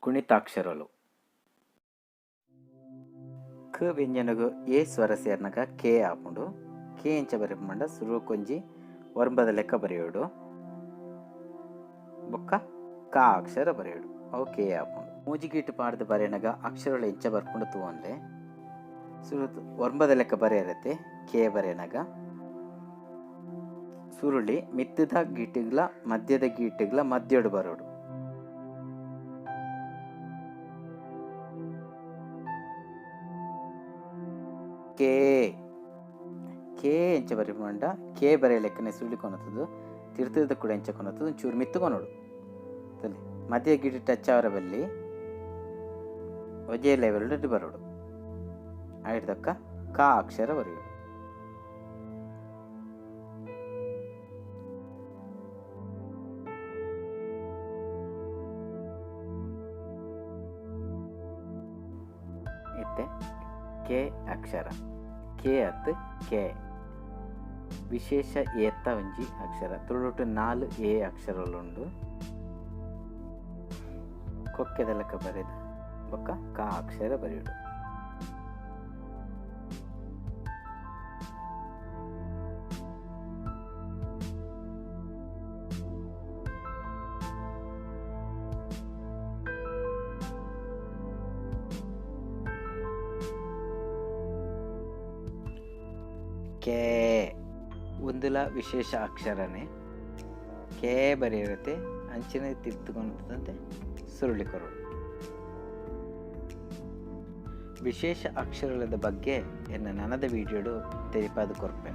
ಗುಣಿತಾಕ್ಷರಲು. ಕ ವ್ಯಂಜನಗು ಎ ಸ್ವರ ಸೇರ್ನಗ ಕೆ ಆಪುಂಡು. ಕೆ ಎಂಚ ಬರೆಪುಂಡ ಸುರುಕೊಂಜಿ ಒರ್ಂಬದ ಲೆಕ್ಕ ಬರೆಯೋಡು, ಬೊಕ್ಕ ಕ ಅಕ್ಷರ ಬರೆಯೋಡು, ಅವು ಕೆ ಆಪುಂಡು. ಮೂಜಿಗೀಟು ಪಾಡ್ದು ಬರೆನಗ ಅಕ್ಷರಗಳು ಎಂಚ ಬರ್ಪುಂಡು ತೂವೊನ್ಲೆ. ಸುರು ಒರ್ಂಬದ ಲೆಕ್ಕ ಬರೆಯರತ್ತೆ ಕೆ ಬರೆನಗ ಸುರುಳಿ ಮಿತ್ತದ ಗೀಟಿಗ್ಲ ಮಧ್ಯದ ಗೀಟಿಗ್ಲ ಮಧ್ಯಡು ಬರೋಡು. ಕೆ ಕೆ ಎಂಚ ಬರೆಪುಂಡ ಕೆ ಬರೆಯಲೆಕ್ಕನೆ ಸುರುಳಿ ಕೊನತದು, ತಿರ್ತದ ಕೂಡ ಎಂಚ ಕೊನತದು ಚೂರು ಮಿತ್ತು ಕೊನೋಡು. ತಲೆ ಮಧ್ಯ ಗಿಡಿ ಟಚ್ ಅವರ ಬಲ್ಲಿ ಒಂಜೇ ಲೆವೆಲ್ ಬರೋಡು. ಆಯ್ತಕ್ಕ ಕ ಅಕ್ಷರ ಬರೆಯೋಡು. ಇತ್ತೆ ಕೆ ಅಕ್ಷರ ಕೆ ಅತ್ ಕೆ ವಿಶೇಷ ಏತ್ತ ಒಂಜಿ ಅಕ್ಷರ. ತುಳುಟು 4 ಎ ಅಕ್ಷರಲುಂಡು. ಕೊಕ್ಕೆದ ಲೆಕ್ಕ ಬರೆದು ಬೊಕ್ಕ ಕ ಅಕ್ಷರ ಬರೆಯೋಡು. ಕೆ ಒಂದುಲ ವಿಶೇಷ ಅಕ್ಷರನೇ ಕೆ ಬರೆಯಿರುತ್ತೆ. ಅಂಚಿನ ತಿರ್ತುಕೊಂಡಂತೆ ಸುರುಳಿ ಕೊರಡು. ವಿಶೇಷ ಅಕ್ಷರಗಳ ಬಗ್ಗೆ ಎನ್ನ ನನದ ವಿಡಿಯೋಡು ತೆರಿಪಾದ ಕೊರ್ಪೆ.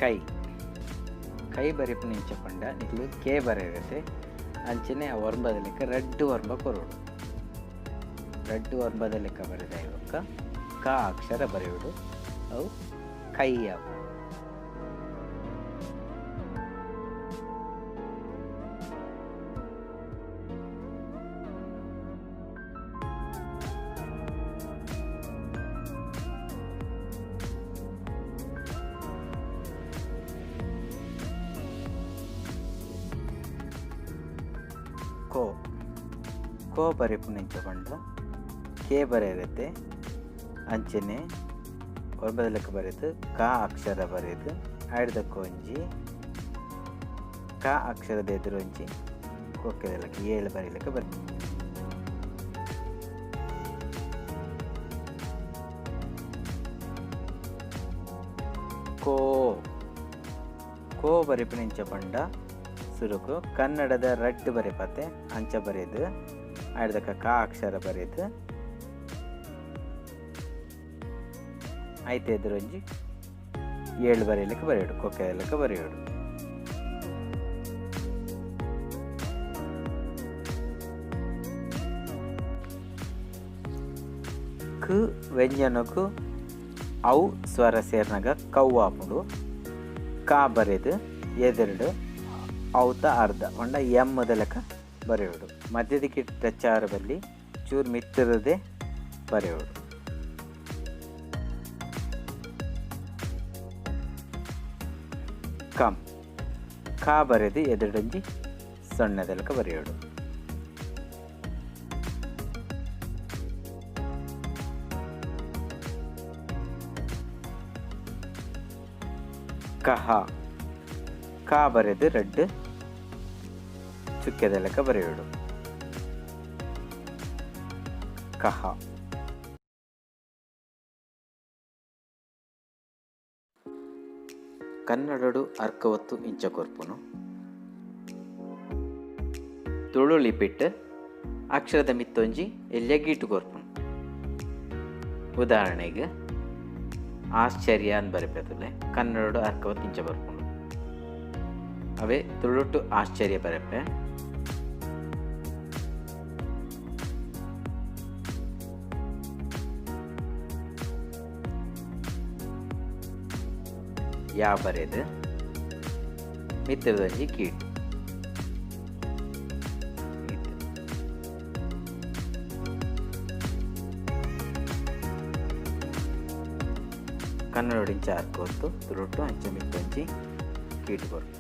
ಕೈ ಕೈ ಬರೆಪುನ ಇಂಚ ಪಂಡ ನಿಕ್ಲು ಕೆ ಬರೆಯಿರುತ್ತೆ. ಅಂಚನೆ ಆ ಒರ್ಂಬದ ಲೆಕ್ಕ ರಡ್ಡು ಒರ್ಂಬ ಕೊರೋಡು. ರಡ್ಡು ಒರ್ಂಬದ ಲೆಕ್ಕ ಬರೆದ ಬೊಕ್ಕ ಕ ಅಕ್ಷರ ಬರೆಯೋಡು, ಅವು ಕೈ ಅವು. ಕೋ ಕೋ ಬರೆಪುನ ಇಂಚ ಪಂಡ ಕೆ ಬರೆಯಿರುತ್ತೆ. ಅಂಚನೆ ಒರ್ಂಬದ ಲೆಕ್ಕ ಬರೆದು ಕ ಅಕ್ಷರ ಬರೆದು ಆಯ್ದಕ್ಕ ಒಂಜಿ ಕ ಅಕ್ಷರದ ಎದುರೊಂಜಿ ಕೊಕ್ಕೆದ ಲೆಕ್ಕ ಏಳು ಬರೀಲಿಕ್ಕೆ ಬರೆ. ಕೋ ಕೋ ಬರೆಪುನ ಇಂಚ ಪಂಡ ಸುರುಕು ಕನ್ನಡದ ರಡ್ಡು ಬರೆಪತೆ ಅಂಚ ಬರೆದು ಆಯ್ದಕ್ಕ ಕ ಅಕ್ಷರ ಬರೆದು ಐತೆ ಎದುರೊಂಜಿ ಏಳು ಬರೆಯಲಿಕ್ಕೆ ಬರೆಯೋಡು, ಕೊಕ್ಕೆದಲೆಕ್ಕ ಬರೆಯೋಡು. ಕ ವ್ಯಂಜನಕ್ಕೂ ಔ ಸ್ವರ ಸೇರ್ನಾಗ ಕೌ ಆಪುಂಡು. ಕ ಬರೆದು ಎದುರುಡು ಔತ ಅರ್ಧ ಪಂಡ ಎಮ್ ಲೆಕ್ಕ ಬರೆಯೋಡು. ಮಧ್ಯದಕ್ಕೆ ಟಚ್ ಆರಬಲ್ಲಿ ಚೂರು ಮಿತ್ತಿರದೆ ಬರೆಯೋಡು. ಕಮ್ ಕ ಬರೆದು ಎದುರೊಂಜಿ ಸಣ್ಣದೆಲಕ ಬರೆಯೋಡು. ಕಹ ಕ ಬರೆದು ರಡ್ಡು ಚುಕ್ಕೆದ ಲೆಕ್ಕ ಬರೆಯೋಡು. ಕಹ. ಕನ್ನಡಡು ಅರ್ಕವತ್ತು ಇಂಚ ಕೊರ್ಪುನು. ತುಳು ಲಿಪಿಟ್ ಅಕ್ಷರದ ಮಿತ್ತೊಂಜಿ ಎಲ್ಯ ಗೀಟು ಕೊರ್ಪುನು. ಉದಾಹರಣೆಗೆ ಆಶ್ಚರ್ಯ ಅಂತ ಬರೆಪೆತುಲೆ ಕನ್ನಡಡು ಅರ್ಕವತ್ತು ಇಂಚ ಬರ್ಪುನು. ಅವೇ ತುಳುಟು ಆಶ್ಚರ್ಯ ಬರೆಪೆ. ಯಾ ಬರೆದು ಮಿತ್ತದೊಂಜಿ ಕೀಟ್. ಕನ್ನಡೊಡಿಂಚ ಆರ್ಕೊರ್ತು ತುಳುಟು ಅಂಚೆ ಮಿತ್ತೊಂಜಿ ಕೀಟ್ ಕೊರ್ಪು.